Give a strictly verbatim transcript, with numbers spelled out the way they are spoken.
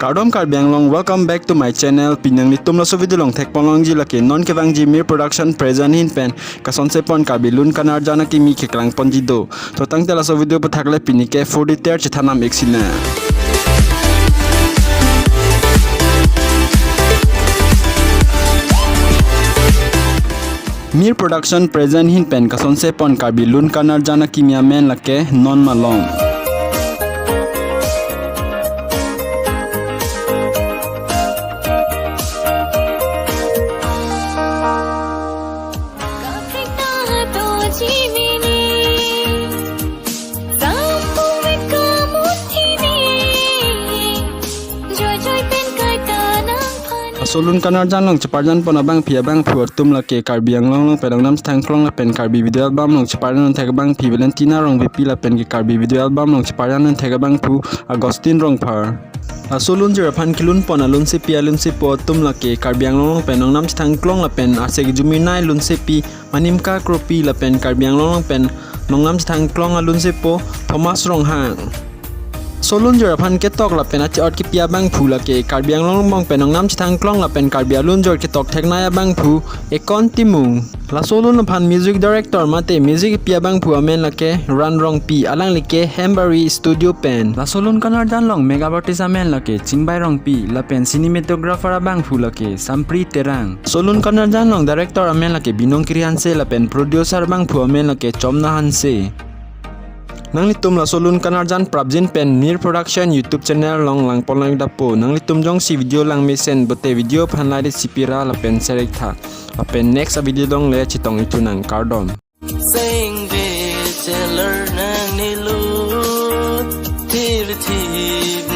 Kardom Karbi Anglong, welcome back to my channel. Pini nanglitum laso video along thekpon longji lake non kevangji Mir Production present ahin pen kasonse pon Karbi Lun Kanarjan akimi keklang ponji do. To tangte laso video aputhak le pini ke full detail chethan nam ik sina. Mir Production present ahin pen kasonse pon Karbi Lun Kanarjan akimi amen lake Non Malom. Laso Lun Kanarjan along cheparjan pon abangpi abangphu atum lake Karbi Anglong along pen Nongnam Chethang Klong lapen Karbi video album along cheparjan thek abangpi Valentina Rongpipi lapen ke Karbi video album along cheparjan thek abangphu Augustine Rongphar. Laso lunjir aphan kelun pon alunsepi alunsepo atum lake Karbi Anglong along pen Nongnam Chethang Klong lapen Arsek Juminai alunsepi Manimka Kropi lapen Karbi Anglong along pen Nongnam Chethang Klong alunsepo Thomas Ronghang. Laso lunjir aphan ketok lapen ache-ot kepi abangphu lake Karbi Anglong along pen Nongnam Chethang Klong lapen Karbi alunjir ketok theknei abangphu Ekon Timung. Laso lun aphan music director mate music kepi abangphu amen lake Ran Rongpi, alangli ke Hembari Studio pen. Laso Lun Kanarjan along makeup artist amen lake Chingbai Rongpi lapen cinematographer abangphu lake Sampri Terang. Laso Lun Kanarjan along director amen lake Binong Kiri Hanse lapen producer abangphu amen lake Chomna Hanse. Nanglitum laso Lun Kanarjan prapjin pen Mir Production YouTube channel along langpon langdapo. Nanglitum jongsi video langmesen pote video aphan like si pira lapen share ik tha. Lapen next video along le chetong ik thu nang, kardom. Seng ve chelar nang nilu thir thip